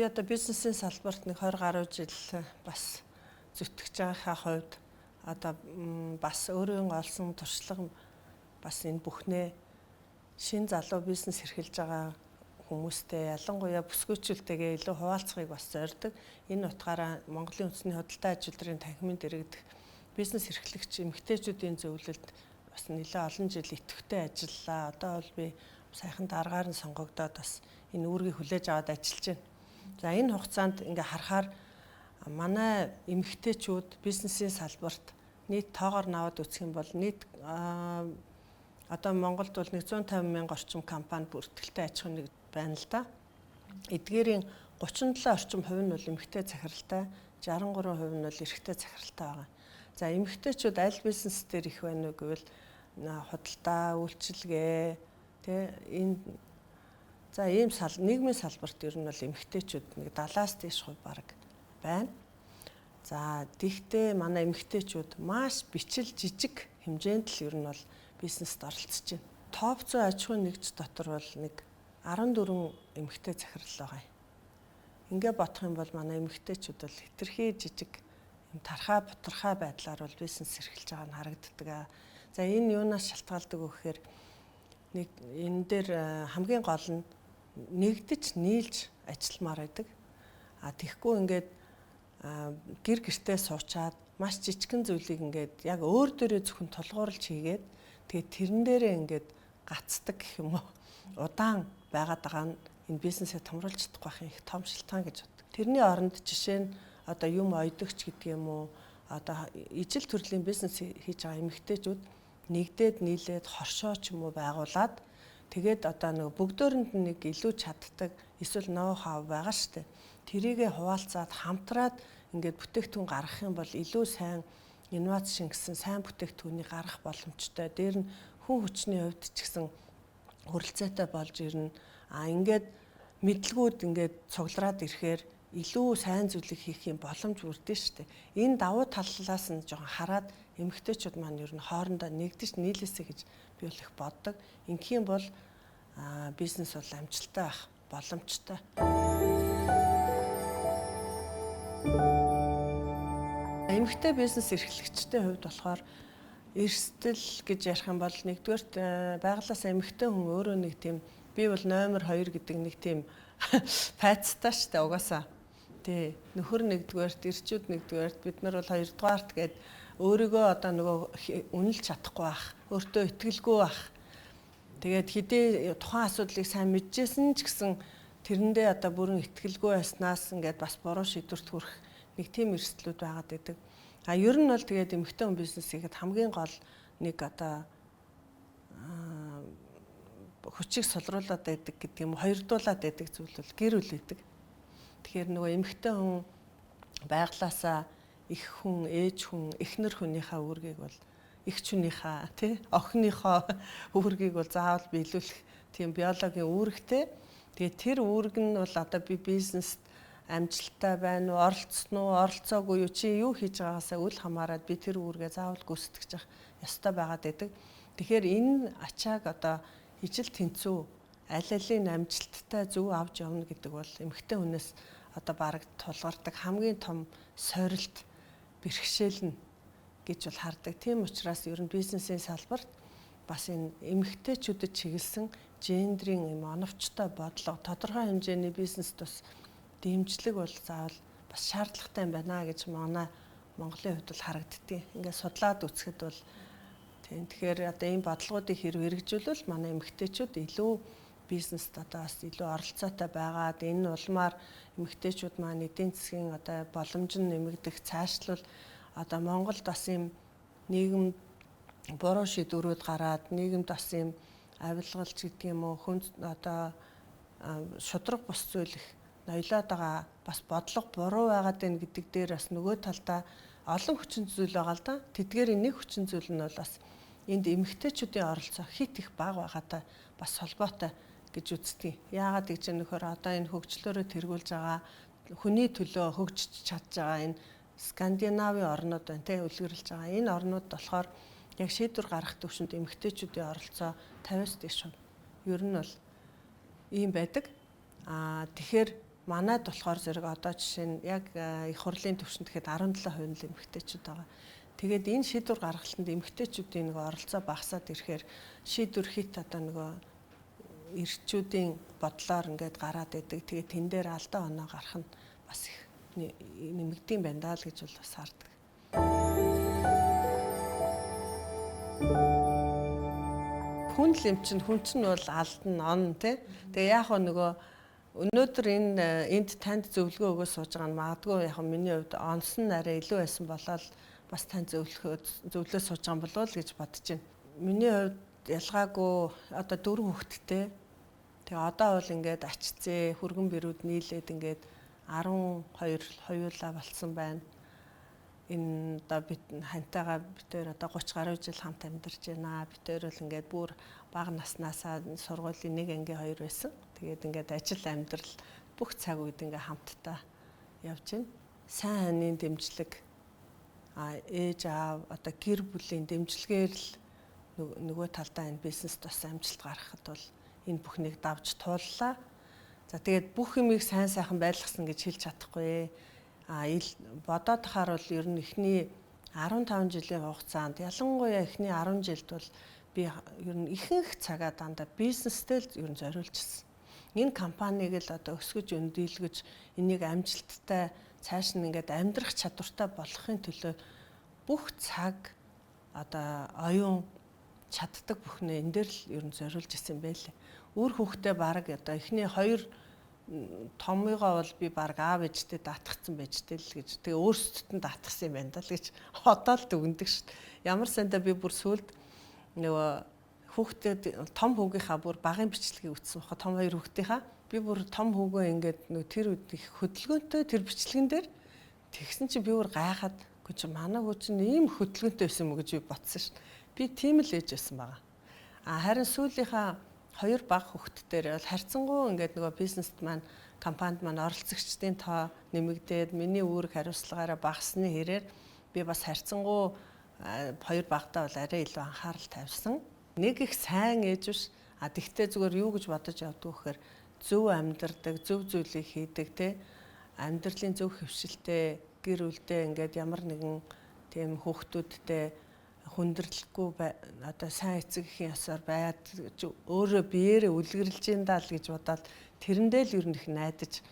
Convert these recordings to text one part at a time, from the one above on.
Би одоо бизнесийн салбарт нэг 20 гаруй жил бас зүтгэж байгаагаа хувьд одоо бас өөрийн олсон туршлага бас энэ бүхнээ шин залуу бизнес эрхэлж байгаа хүмүүстэй, ялангуяа бүсгүйчүүлтэйгээ илүү хуваалцахыг бас зорддог. Энэ утгаараа Монголын үндэсний худалдаа аж үйлдвэрийн танхимын дэргэдэх бизнес эрхлэгч эмэгтэйчүүдийн зөвлөлд бас нэлээд олон жил идэвхтэй ажиллалаа. Одоо бол би сайхан даргаар нь сонгогдоод бас энэ үүргийг хүлээж аваад ажиллаж байна. За, энэ хугацаанд ингээ харахаар манай эмэгтэйчүүд бизнесийн салбарт нийт тоогоор наваад үзэх юм бол нийт одоо Монголд бол 150 мянга орчим компани бүртгэлтэй аж ахуйн нэг байна л да. Эдгээрийн 37 орчим хувь нь бол эмэгтэй захиралтай, 63% нь бол эрэгтэй захиралтай байгаа. За, эмэгтэйчүүд аль бизнес дээр их байна вэ гэвэл худалдаа, үйлчилгээ, тэ, энэ за ийм сал нийгмийн салбарт ер нь бол эмэгтэйчүүд нэг 70-аас дээш хувь баг байна. За, тэгтээ манай эмэгтэйчүүд маш бичил жижиг хэмжээнд л ер нь бол бизнест оролцож байна. Топ 100 аж ахуйн нэгж дотор бол нэг 14 эмэгтэй захирал байгаа юм. Ингээ бодох юм бол манай эмэгтэйчүүд бол хэтэрхий жижиг юм тархаа бутархаа байдлаар бол бизнес эрхэлж байгаа нь харагддаг. За, энэ юунаас шалтгаалдаг вэ гэхээр нэг энэ дээр хамгийн гол нь нэгдэж нийлж ажилламаар байдаг. А тэгэхгүй ингээд гэр гертээ суучаад маш жижигхэн зүйлийг ингээд яг өөр дөрөө зөвхөн тулгуурлаж хийгээд, тэгээд тэрэн дээрээ ингээд гацдаг гэх юм уу, удаан байгаад байгаа нь энэ бизнесээ томруулж чадахгүй байхын их том шалтгаан гэж боддог. Тэрний оронд жишээ нь одоо юм ойдогч гэдэг юм уу, одоо ижил төрлийн бизнес хийж байгаа эмэгтэйчүүд нэгдээд нийлээд хоршоо ч юм уу байгуулад, тэгээд одоо нэг бүгдөөрөнд нэг илүү чаддаг эсвэл ноу хав байгаа штэ. Тэрийгэ хуваалцаад, хамтраад ингээд бүтээгдэхүүн гаргах юм бол илүү сайн инновац шингэсэн сайн бүтээгдэхүүнийг гаргах боломжтой. Дээр нь хүн хүчний хувьд ч гэсэн хүрэлцээтэй болж ирнэ. А ингээд мэдлгүүд ингээд цуглараад ирэхээр илүү сайн зүйлийг хийх юм боломж бүрдэн штэ. Энэ давуу талаас нь жоохон хараад эмэгтэйчүүд маань ер нь хоорондоо нэгдэж нийлээсэй гэж би бол их боддог. Ингэх юм бол бизнес бол амжилттай байх боломжтой. Эмэгтэй бизнес эрхлэгчдийн хувьд болохоор эрсдэл гэж ярих юм бол нэгдүгээрт байгалаас эмэгтэй хүн өөрөө нэг тийм би бол номер 2 гэдэг нэг тийм пайцтай штэ угаасаа. Тий. Нөхөр нэгдүгээрт, эрчүүд нэгдүгээрт, бид нар бол хоёрдугаарт гээд өөрийгөө одоо нөгөө үнэлж чадахгүй байх, өөртөө итгэлгүй байх. Тэгээд хэдий тухайн асуудлыг сайн мэдчихсэн ч гэсэн тэрэндээ одоо бүрэн итгэлгүй байснаас ингээд бас буруу шийдвэрт хүрэх нэг тийм эрсдлүүд байгаад байдаг. А ер нь бол тэгээд эмэгтэй хүн бизнес хийхэд хамгийн гол нэг одоо хүчийг сулруулад байдаг гэдэг юм, хоёрдуулаад байдаг зүйл бол гэр бүл байдаг. Тэгэхээр нөгөө эмэгтэй хүн байглаасаа их хүн, ээж хүн, эхнэр хүнийхээ үүргийг бол, эгч хүнийхээ, тий, охиныхоо үүргийг бол заавал биелүүлэх тийм биологийн үүрэгтэй. Тэгээд тэр үүрэг нь бол одоо би бизнест амжилттай байна уу, оролцсон уу, оролцоогүй юу, чи юу хийж байгаагаасаа үл хамааран би тэр үүргээ заавал гүйцэтгэж явах ёстой байгаад байдаг. Тэгэхээр энэ ачааг одоо ижил тэнцүү, аль алийн амжилттай зөв авч явна гэдэг бол эмэгтэй хүнээс одоо бараг тулгардаг хамгийн том сорилт, бэрхшээл нь гэж бол хардаг. Тийм учраас ер нь бизнесийн салбарт бас энэ эмэгтэйчүүдэд чиглэсэн гендрийн юм оновчтой бодлого, тодорхой хэмжээний бизнест бас дэмжлэг бол заавал бас шаардлагатай юм байна гэж манай Монголын хувьд бол харагддгийг. Ингээд судлаад үзэхэд бол тийм. Тэгэхээр одоо ийм бодлогоодыг хэрэг хэрэгжүүлвэл манай эмэгтэйчүүд илүү бизнест одоо бас илүү оролцоотой байгаад, энэ улмаар эмэгтэйчүүд маань эдийн засгийн одоо боломж нь нэмэгдэх, цаашлбал одоо Монголд бас ийм нийгэм буруу шийдвэрүүд гараад, нийгэмд бас ийм авилгалч гэдэг юм уу, хүн одоо шудраг бус зүйл их ноёлоод байгаа, бас бодлого буруу байгаад байна гэдэг дээр бас нөгөө талдаа олон хүчин зүйл байгаа л да. Тэдгээрийн нэг хүчин зүйл нь бол бас энд эмэгтэйчүүдийн оролцоо хит их бага байгаатай бас холбоотой гэж үздэг. Яагаад гэж нөхөр одоо энэ хөгжлөөрөө тэргүүлж байгаа, хүний төлөө хөгжиж чадж байгаа энэ Скандинавын орнууд байна те, үлгэрлэж байгаа. Энэ орнууд болохоор яг шийдвэр гаргах төвшөнд эмэгтэйчүүдийн оролцоо 50-аас дээш. Ер нь бол ийм байдаг. Аа, тэгэхээр Манайд болохоор зэрэг одоо жишээ нь яг их хурлын түвшинд гэхэд 17% нь л эмэгтэйчүүд байгаа. Тэгээд энэ шийдвэр гаргалтанд эмэгтэйчүүдийн нөгөө оролцоо багасаад ирэхээр шийдвэр хит одоо нөгөө эрчүүдийн бодлоор ингээд гараад идэг. Тэгээд тэн дээр алдаа оноо гарах нь бас их нэмэгдэм байна даа л гэж бол бас хардаг. Хүн л юм чинь хүн чинь бол алдан он тий. Тэгээ яг нөгөө өнөөдөр энэ энд танд зөвлөгөө өгөө сууж байгаа нь магадгүй яг миний хувьд онсон арай илүү байсан болоод бас танд зөвлөө сууж байгаа юм болов уу гэж бодож байна. Миний хувьд ялгаагүй одоо 4 хүүхэдтэй. Тэгээ одоо бол ингээд ач зээ хүргэн бэрүүд нийлээд ингээд 12 хоёулаа болцсон байна. Энэ одоо бид хантайгаа бид одоо 30 гаруй жил хамт амьдарч байна. Бид хоёр бол ингээд бүр бага наснаасаа сургуулийн нэг ангийн хоёр байсан. Тэгээд ингээд ажил амьдрал бүх цаг үед ингээд хамтдаа явж байна. Сайн ханийн дэмжлэг ээж аав одоо гэр бүлийн дэмжлэгээр л нөгөө талдаа энэ бизнест бас амжилт гаргахад бол энэ бүхнийг давж тууллаа. За тэгээд бүх юмыг сайн сайхан байлгасан гэж хэлж чадахгүй. Бодоод тахаар бол ер нь эхний 15 жилийн хугацаанд ялангуяа эхний 10 жилд бол би ер нь ихэнх цагаа дандаа бизнестэй л ер нь зориулчихсан. Энэ компанийг л одоо өсгөж өндийлгөж энийг амжилттай цааш нь ингээд амьдрах чадвартай болгохын төлөө бүх цаг одоо оюун чаддаг бүхнээ энэ дээр л ер нь зориулж исэн байлээ. Үр хүүхдээ баг одоо эхний хоёр томьёогоо бол би баг аав ээжтэй даатгцсан байж тэл гэж. Тэгээ өөрсдөд нь даатгсан юм байна даа л гэж одоо л дүгнэдэг шүү дээ. Ямар сандаа би бүр сүлд нөгөө хүүхдэд том хүүгийнхаа бүр багын бичлэгийг үтсэн баха том хоёр хүүхдийнхаа би бүр том хүүгөө ингээд нөгөө тэр үед их хөдөлгөөнтэй тэр бичлэгэн дээр тэгсэн чинь би бүр гайхаад үгүй чи манай хүү чинь ийм хөдөлгөөнтэй байсан юм уу гэж би бодсон шүү дээ. Би тийм л ээж байсан байгаа. А харин сүүлийнхаа хоёр баг хүүхд дээр бол харьцангуй ингээд нөгөө бизнест маань компанид маань оролцогчдын тоо нэмэгдээд миний үүрэг хариуцлагаараа багасны хэрээр би бас харьцангуй хоёр багтаа бол арай илүү анхаарал тавьсан. Нэг их сайн ээж биш. А тэгтээ зүгээр юу гэж бодож явдаг вэхээр зөв амьдардаг, зөв зүйлийг хийдэг те амьдралын зөв хөвшилтэй гэр бүлдээ ингээд ямар нэгэн тийм хүүхдүүдтэй хүндрэлгүй одоо сайн эцэг эхийн ёсоор байад өөрөө биеэрээ үлгэрлэж ин даа л гэж бодоод тэрэндээ л ер нь их найдаж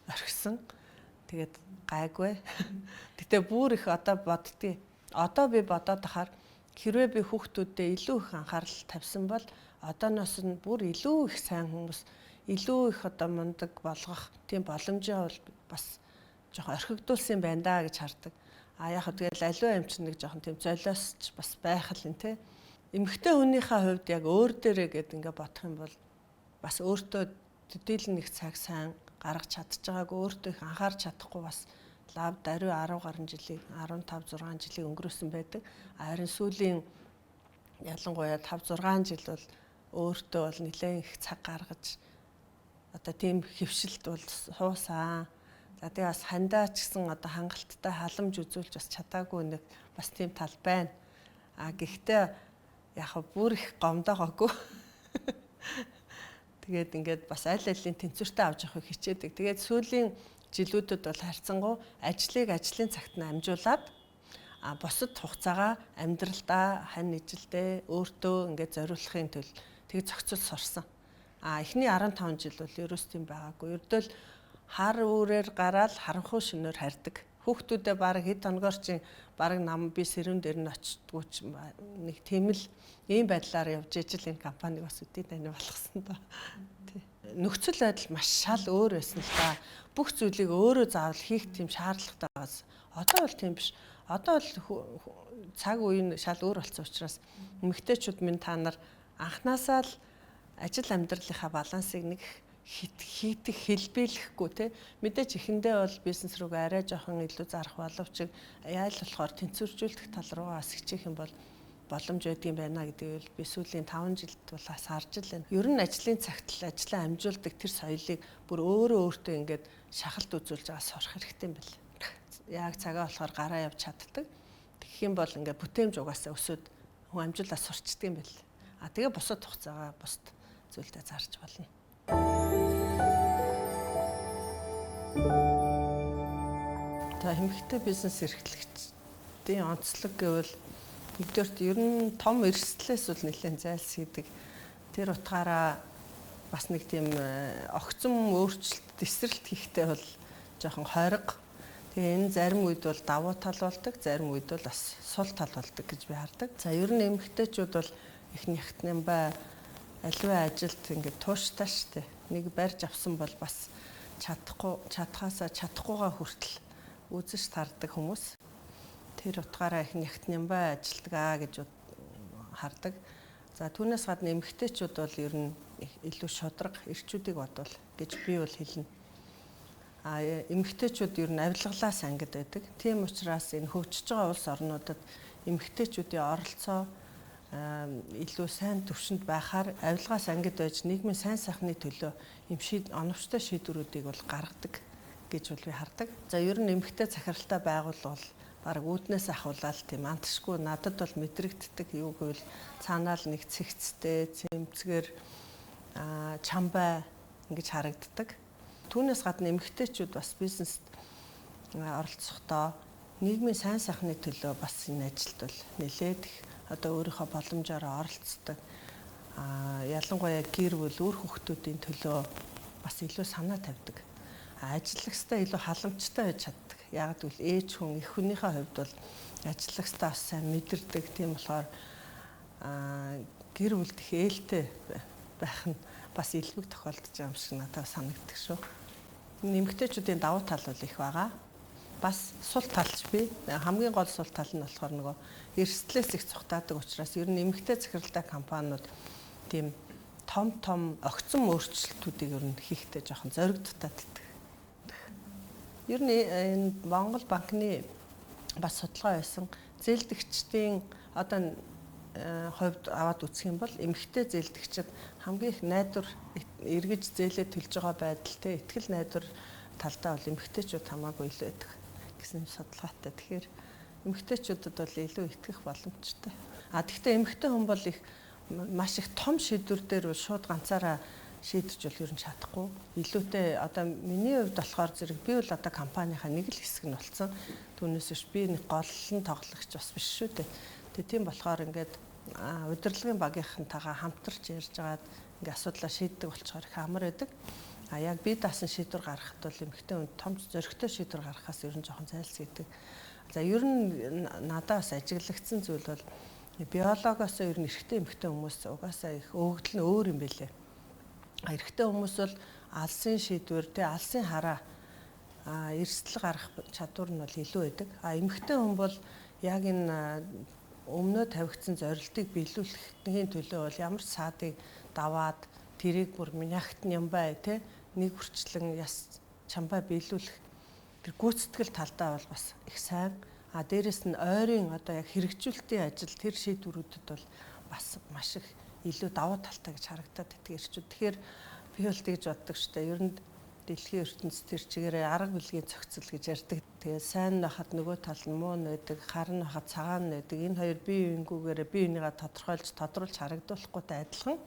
орхисон. Тэгээд гайгүй. Гэтэ бүр их одоо боддгийг. Одоо би бодоод ахаар хэрвээ би хүүхдүүдэд илүү их анхаарал тавьсан бол одооноос нь бүр илүү их сайн хүмүүс, илүү их одоо мундаг болгох тийм боломжоо бол бас жоохон орхигдуулсан юм байна даа гэж хардаг. А яг тэгэл аливаа юм чинь нэг жоохон тийм золиосч бас байх л юм те. Эмэгтэй хүнийхээ хувьд яг өөр дээрээ гэд ингээ бодох юм бол бас өөртөө төдийлөн нэг цаг сайн гаргаж чадчихаагүй, өөртөө их анхаарч чадахгүй бас лав даруй 10 гаруй жилийг 15 6 жилийг өнгөрөөсөн байдаг. Харин сүүлийн ялангуяа 5 6 жил бол өөртөө бол нэлээд их цаг гаргаж одоо тийм хөвшилт бол суусаа. За тэгээ бас хандаа ч гэсэн одоо хангалттай халамж үзүүлж бас чадаагүй нэг бас тийм тал байна. А гэхдээ яг бүр их гомдоогоогүй. Тэгээд ингээд бас аль алийн тэнцвэртэй авч явахыг хичээдэг. Тэгээд сүүлийн жилүүдэд бол харьцангуй ажлыг ажлын цагт нь амжуулаад а бусад хугацаагаа амьдралдаа хань ижилдээ өөртөө ингээд зориулахын тулд тэг зохицол сурсан. А эхний 15 жил бол ерөөс тийм байгаагүй. Ердөөл хар үүрээр гараал харанхуй шөнөөр харьдаг. Хүүхдүүдээ бараг хэд хоногор чинь бараг нам би сэрүүн дээр нь очдгоо ч нэг тийм л ийм байдлаар явж ижил энэ компаниг бас үдий тань болгосон доо. Тий. Нөхцөл байдал маш шал өөр байсан л да. Бүх зүйлийг өөрөө заавал хийх тийм шаардлагатай байгаас. Одоо бол тийм биш. Одоо бол цаг үе нь шал өөр болсон учраас эмэгтэйчүүд минь та нар анханасаа л ажил амьдралынхаа балансыг нэг хийх хэлбэлэхгүй те мэдээж эхэндээ бол бизнес рүүгээ арай жоохон илүү зарах боловч яал болохоор тэнцвэржүүлэх тал руугаа бас хичээх юм бол боломж байдгийн байна гэдгийг би сүүлийн 5 жилд бол бас харж л байна. Ер нь ажлын цагт л ажлаа амжуулдаг тэр соёлыг бүр өөрөө өөртөө ингээд шахалт үзүүлж байгаа сурах хэрэгтэй юм байна. Яг цагаа болохоор гараа явж чаддаг. Тэгэх юм бол ингээд бүтээмж угаасаа өсөд хүн амжуулаа сурчдаг юм байна. А тэгээ бусад хугацаагаа бусад зүйлдээ зарж болно. За, эмэгтэй бизнес эрхлэгчдийн онцлог гэвэл нэгдүгээрт ер нь том эрсдлээс бол нэлээд зайлсхийдэг. Тэр утгаараа бас нэг тийм огцом өөрчлөлт, эсрэлт хийхдээ бол жоохон хойрог. Тэгээ энэ зарим үед бол давуу тал болдог, зарим үед бол бас сул тал болдог гэж би хардаг. За, ер нь эмэгтэйчүүд бол их нягтнамбай аливаа ажилд ингээд тууштай штэ. Нэг барьж авсан бол бас чадахгүй, чадхаасаа чадахгүйгаа хүртэл үзэж тардаг хүмүүс. Тэр утгаараа их нягтнамбай ажилдаг аа гэж хардаг. За, түүнээс гадна эмэгтэйчүүд бол ер нь илүү шударга, эрчүүдийг бодвол гэж би бол хэлнэ. А эмэгтэйчүүд ер нь авилгалаас ангид байдаг. Тийм учраас энэ хөгжиж байгаа улс орнуудад эмэгтэйчүүдийн оролцоо илүү сайн түвшинд байхаар авилгаас ангид байж нийгмийн сайн сайхны төлөө юм оновчтой шийдвэрүүдийг бол гаргадаг гэж бол би хардаг. За, ер нь эмэгтэй захиралтай байгууллага бол бараг үүднээс ахуулаад тийм антшгүй надад бол мэдрэгддэг. Юу гэвэл цаанаа л нэг цэгцтэй, цэмцгэр, чамбай ингэж харагддаг. Түүнээс гадна эмэгтэйчүүд бас бизнест оролцохдоо нийгмийн сайн сайхны төлөө бас энэ ажилд бол нэлээд их одоо өөрийнхөө боломжоор оролцдог. Ялангуяа гэр бүл, үр хүүхдүүдийн төлөө бас илүү санаа тавьдаг. Ажиллах ёстой илүү халамжтай байж чаддаг. Яг гэвэл ээж хүн, эх хүнийхээ хувьд бол ажиллах ёстой бас сайн мэдэрдэг. Тийм болохоор гэр бүлд их ээлтэй байх нь бас илбэг тохиолдож байгаа юм шиг надад санагддаг шүү. Эмэгтэйчүүдийн давуу тал бол их байгаа. Бас сул талч бий. Хамгийн гол сул тал нь болохоор нөгөө эрсдлээс их цухтаадаг учраас ер нь эмэгтэй захиралтай компаниуд тийм том том огцом өөрчлөлтүүдийг ер нь хийхдээ жоохон зориг дутаад байдаг. Ер нь энэ Монгол банкны бас судалгаа байсан. Зээлдэгчдийн одоо хувьд аваад үзэх юм бол эмэгтэй зээлдэгчид хамгийн их найдвар эргэж зээлээ төлж байгаа байдал те итгэл найдвар талдаа бол эмэгтэйчүүд хамаагүй илүү байдаг гэсэн судалгаатай. Тэгэхээр эмэгтэйчүүдэд бол илүү итгэх боломжтой. А тэгвэл эмэгтэй хүн бол их маш их том шийдвэр дээр бол шууд ганцаараа шийдэж бол ер нь чадахгүй. Илүүтэй одоо миний хувьд болохоор зэрэг би бол одоо компанийнхаа нэг л хэсэг нь болсон. Түүнээс биш би нэг гол нь тоглогч бас биш шүү дээ. Тэгээ тийм болохоор ингээд удирдлагын багийнхантайгаа хамтарч ярьж агаад ингээд асуудлаа шийддэг болчоор их амар байдаг. А яг би даасан шийдвэр гаргахад бол эмэгтэй хүн том зоригтой шийдвэр гаргахаас ер нь жоохон зайлсхийдэг. За, ер нь надад бас ажиглагдсан зүйл бол биологоос ер нь эрэгтэй эмэгтэй хүмүүс угаасаа их өөгдөл нь өөр юм бэлээ. Эрэгтэй хүмүүс бол алсын шийдвэр тэ алсын хараа эрсдэл гаргах чадвар нь бол илүү байдаг. А эмэгтэй хүн бол яг энэ өмнөө тавигдсан зорилтыг биелүүлэхийн төлөө бол ямар ч саадыг даваад тэрийг бүр нягт нямбай тэ нэг хүрчлэн яс чамбай биелүүлэх тэр гүйцэтгэл талдаа бол бас их сайн. А дээрэс нь ойрын одоо яг хэрэгжүүлэлтийн ажил тэр шийдвэрүүдэд бол бас маш их илүү давуу талтай гэж харагдаад байдаг эрчүүд. Тэгэхээр би бол тэгж боддог шүү дээ. Ер нь дэлхийн ертөнц тэр чигээрээ арга билгийн зохицол гэж ярьдаг. Тэгээ сайн байхад нөгөө тал нь муу байдаг, хар нь байхад цагаан нь байдаг. Энэ хоёр бие биенгүүгээрээ бие бинийгаа тодорхойлж тодруулж харагдуулахгүйтэй адилхан.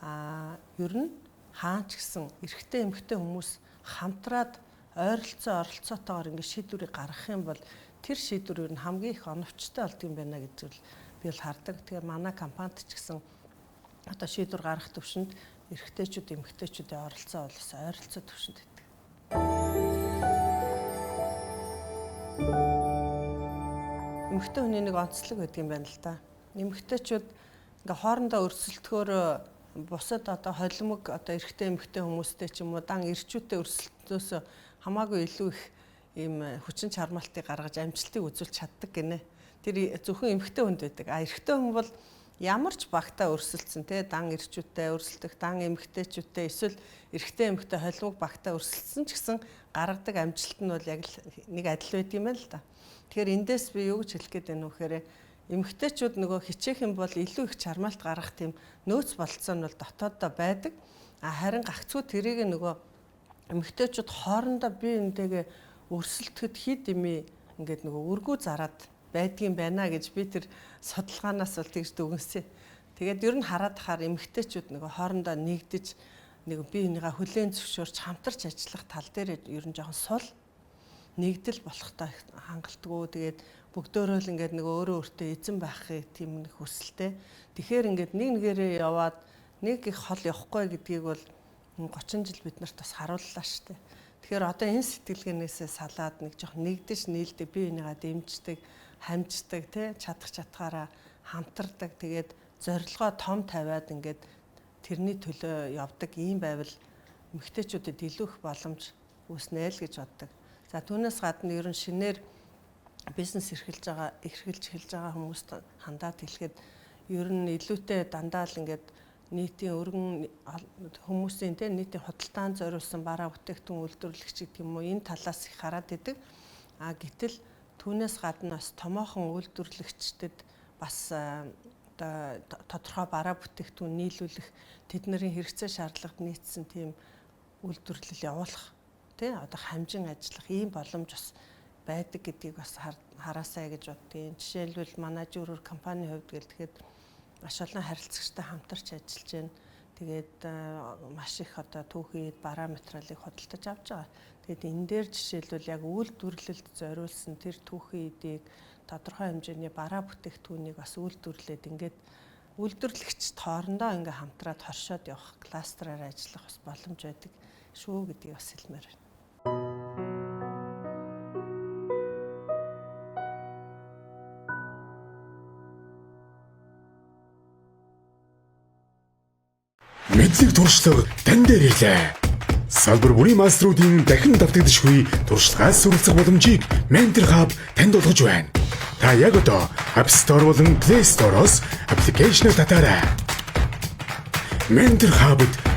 А ер нь хаан ч гэсэн эрэгтэй эмэгтэй хүмүүс хамтраад ойролцоо оролцоотойгоор ингээд шийдвэрийг гаргах юм бол тэр шийдвэр ер нь хамгийн их оновчтой болдог юм байна гэж би бол хардаг. Тэгээ манай компанид ч гэсэн одоо шийдвэр гаргах төвшөнд эрэгтэйчүүд эмэгтэйчүүдийн оролцоо бол бас ойролцоо төвшөнд байдаг. Эмэгтэй хүний нэг онцлог байдаг юм байна л да. Эмэгтэйчүүд ингээ хоорондоо өрсөлдөхөөр бусад одоо холимог одоо эрэгтэй эмэгтэй хүмүүстэй ч юм уу дан эрчүүтэй өрсөлдөөс хамаагүй илүү их ийм хүчин чармаалтыг гаргаж амжилтыг үзүүлж чаддаг гинэ. Тэр зөвхөн эмэгтэй хүнд байдаг. А эрэгтэй хүн бол ямар ч багтаа өрсөлдсөн те дан эрчүүтэй өрсөлдөх, дан эмэгтэйчүүдтэй эсвэл эрэгтэй эмэгтэй холимог багтаа өрсөлдсөн ч гэсэн гаргадаг амжилт нь бол яг л нэг адил байд юм байна л да. Тэгэхээр эндээс би юу гэж хэлэх гээд байна вэ гэхээр эмэгтэйчүүд нөгөө хичээх юм бол илүү их чармаалт гаргах тийм нөөц бололцоо нь бол дотооддоо байдаг. А харин гагцхүү тэрийг нөгөө эмэгтэйчүүд хоорондоо бие биентэйгээ өрсөлдөхөд хид ими ингээд нөгөө өргүү зараад байдгийн байна гэж би тэр судалгаанаас бол тэгж дүгнсэн. Тэгээд ер нь хараад хахаар эмэгтэйчүүд нөгөө хоорондоо нэгдэж нэг бие бинийгаа хүлээн зөвшөөрч хамтарч ажиллах тал дээр ер нь жоохон сул нэгдэл болохтой хангалтгүй. Тэгээд бүгдөөрөө л ингээд нэг өөрөө өөртөө эзэн байхыг тийм нэг хүсэлтэй. Тэгэхээр ингээд нэг нэгээрээ яваад нэг их хол явахгүй гэдгийг бол 30 жил бид нарт бас харууллаа шүү дээ. Тэгэхээр одоо энэ сэтгэлгээнээсээ салаад нэг жоох нэгдэж нийлдэг, бие бинийгаа дэмждэг, хамждаг, тий, чадах чадхаараа хамтардаг. Тэгээд зорилгоо том тавиад ингээд тэрний төлөө явдаг ийм байвал эмэгтэйчүүдэд илүү их боломж үүснэ л гэж боддог. За, түүнээс гадна ер нь шинээр бизнес эрхэлж эхэлж байгаа хүмүүст хандаад хэлэхэд ер нь илүүтэй дандаа л ингээд нийтийн өргөн хүмүүсийн, те, нийтийн худалдаанд зориулсан бараа бүтээгдэхүүн үйлдвэрлэгч гэдэг юм уу, энэ талаас их хараад идэг. А гэтэл түүнээс гадна бас томоохон үйлдвэрлэгчдэд бас одоо тодорхой бараа бүтээгдэхүүн нийлүүлэх, тэдний хэрэгцээ шаардлагад нийцсэн тийм үйлдвэрлэл явуулах, тий, одоо хамжин ажиллах ийм боломж бас байдаг гэдгийг бас хараасай гэж боддгийн. Жишээлбэл, манай жүүрүүр компани хувьд гэл тэгэхэд маш олон харилцагчтай хамтарч ажиллаж байна. Тэгээд маш их одоо түүхий бараа материалыг худалдаж авч байгаа. Тэгээд энэ дээр жишээлбэл яг үйлдвэрлэлд зориулсан тэр түүхий эдийг, тодорхой хэмжээний бараа бүтээгдэхүүнийг бас үйлдвэрлээд ингээд үйлдвэрлэгчд хоорондоо ингээ хамтраад хоршоод явах, кластераар ажиллах бас боломж байдаг шүү гэдгийг бас хэлмээр байна. Мэдлэг туршлага тань дээр ирлээ. Салбар бүрийн мастеруудын дахин давтагдашгүй туршлагаас суралцах боломжийг Mentor Hub танд олгож байна. Та яг одоо App Store болон Play Store-оос application-ыг татаарай. Mentor Hub-д